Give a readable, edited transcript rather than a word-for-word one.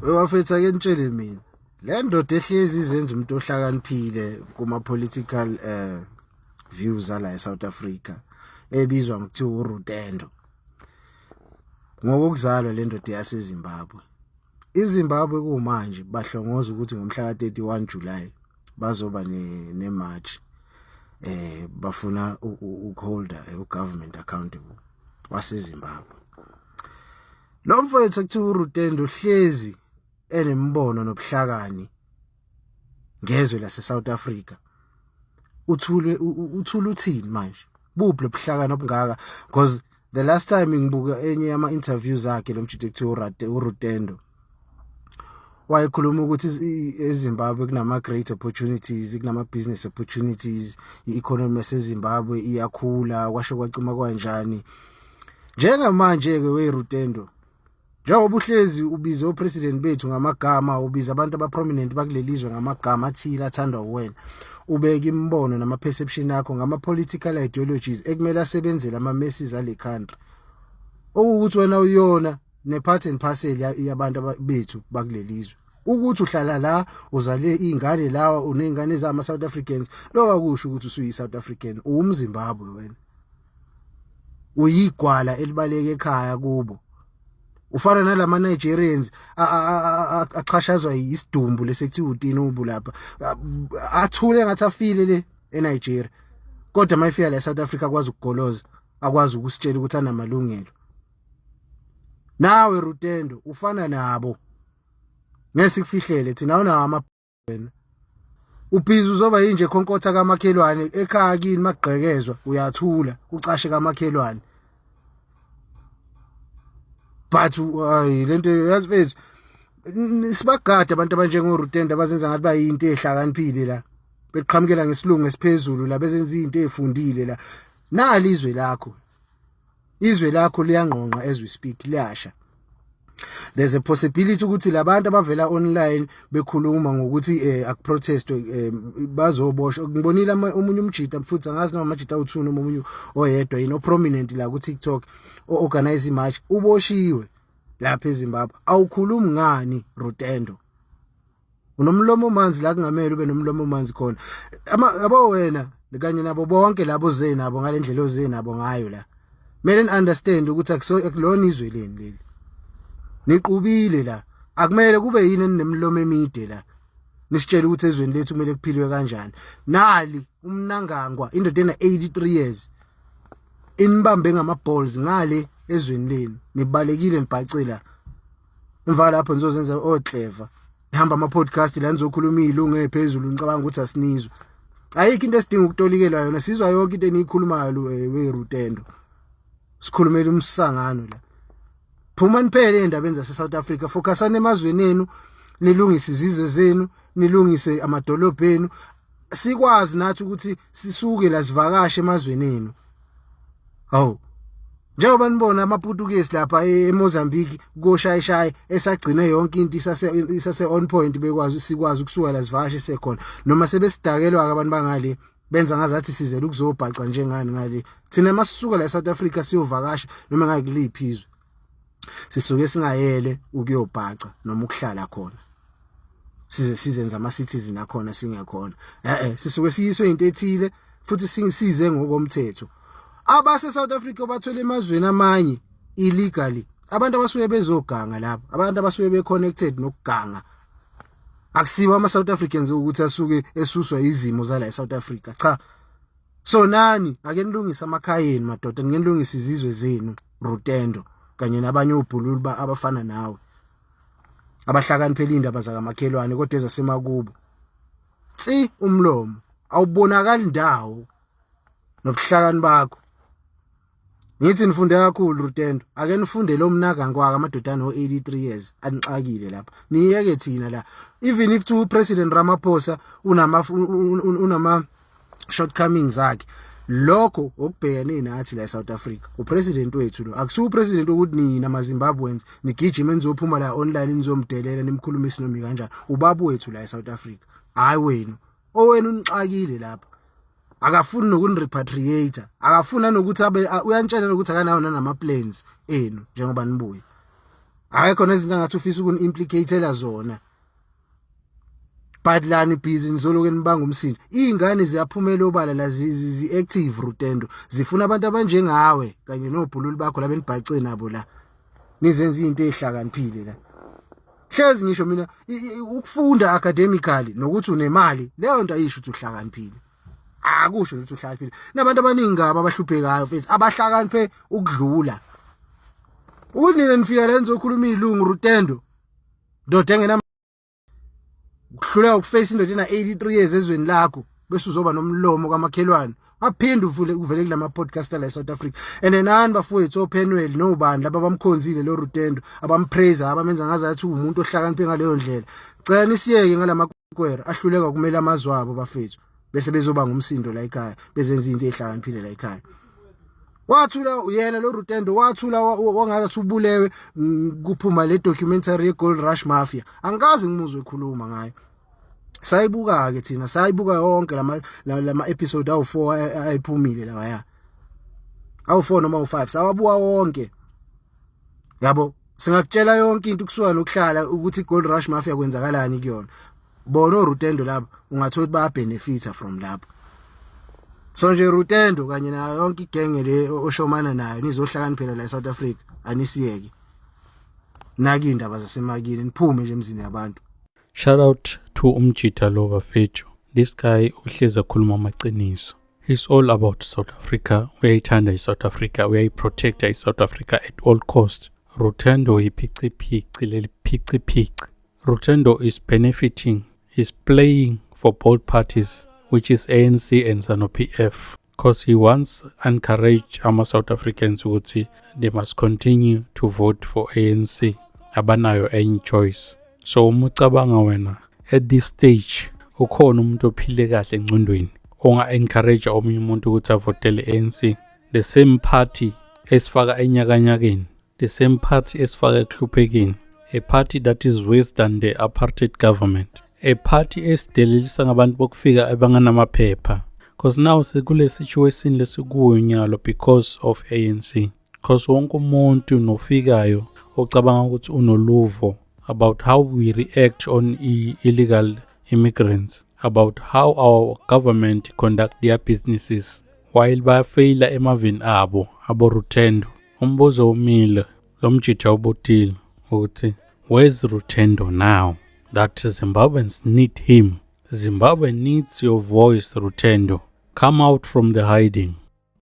Bafethu, ake nitshele mina, le ndoda ehlezi izenza umuntu ohlakaniphile kuma political views ala eSouth Africa, ebizwa ngokuthiwa uRutendo, ngokuzalwa le ndoda yaseZimbabwe. IZimbabwe kumanje bahlongoza ukuthi ngomhla ka31 July bazoba ne march, bafuna ukuholda ugovernment accountable waseZimbabwe. Lo mfowethu ekuthiwa uRutendo hlezi enembono nobuhlakani ngezwe lase South Africa. Uthule uthule, uthini manje? Buphi lobuhlakani obungaka? Because the last time ngibuka enye yama interviews akhe, lo mjita ekuthiwa uRutendo wayekhuluma ukuthi eZimbabwe kunama great opportunities, kunama business opportunities, i-economy yaseZimbabwe iyakhula, kwasho kwacima kanjani. Njengamanje ke, weRutendo, njengoba uhlezi ubiza opresident bethu ngamagama, ubiza abantu abaprominent bakulelizwe ngamagama athile athandwa uwena, ubeka imibono nama perception akho ngama political ideologies ekumele asebenzele ama masses ale country, okuwukuthi wena uyona ne part and parcel yabantu bethu bakulelizwe. Ukuthi uhlala la, uzale izingane la, unezingane zama South Africans, lokho akusho ukuthi usuyi South African. UwumZimbabwe wena, uyigwala elibaleke ekhaya kubo. Ufana nalama Nigerians axhashazwa isidumbu lesekuthiwa uTinubu lapha, athule ngathi afile le eNigeria, kodwa mayifika la eSouth Africa akwazi ukugoloza, akwazi ukusitshela ukuthi anamalungelo. Nawe Rutendo ufana nabo, ngeke sikufihlele thina, awunawo ama wena. Ubhizi uzoba yinje khonkotha kamakhelwane ekhaya kini, makugqekezwa uyathula, ucashe kamakhelwane. But hayi, lento yazi mfethu, sibagada abantu abanjengoRutendo abazenza ngathi bayinto ehlakaniphile la, beqhamukela ngesilungu esiphezulu la, bezenza izinto ezifundile la. Nali izwe lakho, izwe lakho liyangqongqa as we speak, liyasha. There's a possibility ukuthi labantu abavela online bekhuluma ngokuthi akuprotest bazoboshwa. Ngibonile omunye umjita futhi, angazi noma amajita awu2 noma omunye oyedwa yini, oprominent la ku TikTok, o-organize imarch, uboshiwe lapha eZimbabwe. Awukhulumi ngani, Rutendo? Unomlomo omanzi la kungamele ube nomlomo omanzi khona. Ama yabo, wena kanye nabo bonke labo ze nabo ngalendlela oze nabo ngayo la, kumele ni understand ukuthi akuso akulona izwe leni leli, niqubile la. Akumele kube yini eninemlomo emide la nisitshela ukuthi ezweni lethu kumele kuphilwe kanjani. Nali uMnangagwa, indoda ena 83 years, inibambe ngama balls ngale ezweni lenu, nibalekile, nibhacila. Emva lapho nizozenza oclever, nihamba ama podcast la, nizokhuluma izilungu ephezulu, ngicabanga ukuthi asinizwe. Ayikho into esidinga ukutolikelwa yona, sizwa yonke into eniyikhulumayo. WeRutendo, sikhulumela umsangano la. Phuma niphele endabeni zase South Africa, focusani emazweni enu, nilungise izizwe zenu, nilungise amadolobha enu, sikwazi nathi ukuthi sisuke la sivakashe emazweni enu. Hawu, njengoba nibona amaPutukezi lapha eMozambique koshayishayi esagcine yonke into isase on point, bekwazi sikwazi ukusuka la sivakashe sekhona, noma sebesidakelwa abantu bangale benza ngazathi sizele ukuzobhaca njengani ngale. Thina masisuka la eSouth Africa siyovakasha noma ngakuliphi izwe, sisuke singayele ukuyobhaca noma ukuhlala khona, size sizenza ama citizen akhona singekhona. Sisuke siyiswe into ethile futhi sisize ngokomthetho. Abase South Africa bathwele emazweni amanye illegally, abantu abasuke bezoganga lapho, abantu abasuke be connected nokuganga, akusibo ama South Africans ukuthi asuke esuswa izimo zala eSouth Africa, cha. So nani ake nilungise amakhaya enu madoda, nike nilungise izizwe zenu, Rutendo kanye nabanye obhululu abafana nawe, abahlakaniphela indaba zakamakhelwane kodwa ezasemakubo tsi umlomo, awubonakali ndawo nobuhlakani bakho. Ngithi nifunde kakhulu, Rutendo, ake nifunde lo Mnangagwa, amadoda ano 83 years anixakile lapha, niyeke thina la. Even if to President Ramaphosa unama shortcomings akhe, lokho okubhekene nathi la eSouth Africa, upresident wethu lo akusiwo upresident ukuthi nina maZimbabweans nigijime nizophuma la online nizomdelela, nimkhulumisa noma kanjani. Ubaba wethu la eSouth Africa, hayi wenu. Owenu unixakile lapha, akafuni nokunirepatriate, akafuna nokuthi abe uyantshela ukuthi akanawo nanama plans enu njengoba nibuye. Akekho nezinto angathi ufisa ukuni-implicatela zona, but la ni-busy nizoloke nibanga umsindo. Iy'ngane ziyaphumela obala la, zi-active, Rutendo, zifuna abantu abanjengawe kanye nobhululu bakho la benibhace nabo la, nizenza izinto ey'hlakaniphile la. Hlezi ngisho mina, ukufunda academically nokuthi unemali, leyo nto ayisho ukuthi uhlakaniphile, akusho ukuthi uhlakaniphile. Nabantu abaningi ngabo abahluphekayo, mfethu, abahlakaniphe ukudlula ukuthi nina nifika la nizokhuluma iy'lungu. Rutendo, ndoda engena kuhluleka ukuface indoda ena 83 years ezweni lakho, bese uzoba nomlomo kamakhelwane, aphinde uvule uvele kulama podcast la eSouth Africa. And nani bafowethu, oPenwell nobani laba abamkhonzile lo Rutendo, abampraise, abamenza ngazathi umuntu ohlakaniphe ngaleyo ndlela, cela nisiyeke ngalama kwera ahluleka kumele amazwe abo, bafethu, bese bezoba ngumsindo la ekhaya, bezenza into ehlakaniphile la ekhaya. Wathula yena lo Rutendo, wathula wangathi ubulewe kuphuma le documentary ye Gold Rush Mafia. Angikaze ngimuzwe ekhuluma ngayo. Sayibuka ke thina, sayibuka yonke lama episode awu4 ayiphumile lawa ya awu4 noma awu5, sawabuka wonke, yabo. Singakutshela yonke into kusuka nokuhlala ukuthi Gold Rush Mafia kwenzakalani kuyona. Bona oRutendo laba ungathola ukuthi baya benefita from lapho. So nje Rutendo kanye nayo yonke igenge le oshomana nayo, nizohlakaniphela la eSouth Africa, anisiyeke naki indaba zasemakini, niphume nje emzini yabantu. Shout out to umjita lo, bafethu. This guy uhlezi akhuluma amaqiniso. He's all about South Africa. Uyayithanda i-South Africa, uyayiprotecta i-South Africa at all cost. Rutendo yiphiciphici leli phiciphici. Rutendo is benefiting. He's playing for both parties, which is ANC and ZANU-PF, because he wants encourage ama South Africans ukuthi they must continue to vote for ANC. Abanayo any choice. So uma ucabanga wena, at this stage ukhona umuntu ophile kahle engcondweni onga encourage omunye umuntu ukuthi avotele ANC, the same party esifaka enyakanyakeni, the same party esifaka ekuhluphekeni, a party that is worse than the apartheid government, a party esidelelisa ngabantu bokufika abanganamaphepha? Because now sekule situation lesikuyo nyalo because of ANC, because wonke umuntu nofikayo ocabanga ukuthi unoluvo about how we react on illegal immigrants, about how our government conduct their businesses while bayafeyila emaveni abo abo Rutendo. Umbuzo umile, lo mjija ubutile ukuthi where's Rutendo now that Zimbabweans need him? Zimbabwe needs your voice, Rutendo. Come out from the hiding.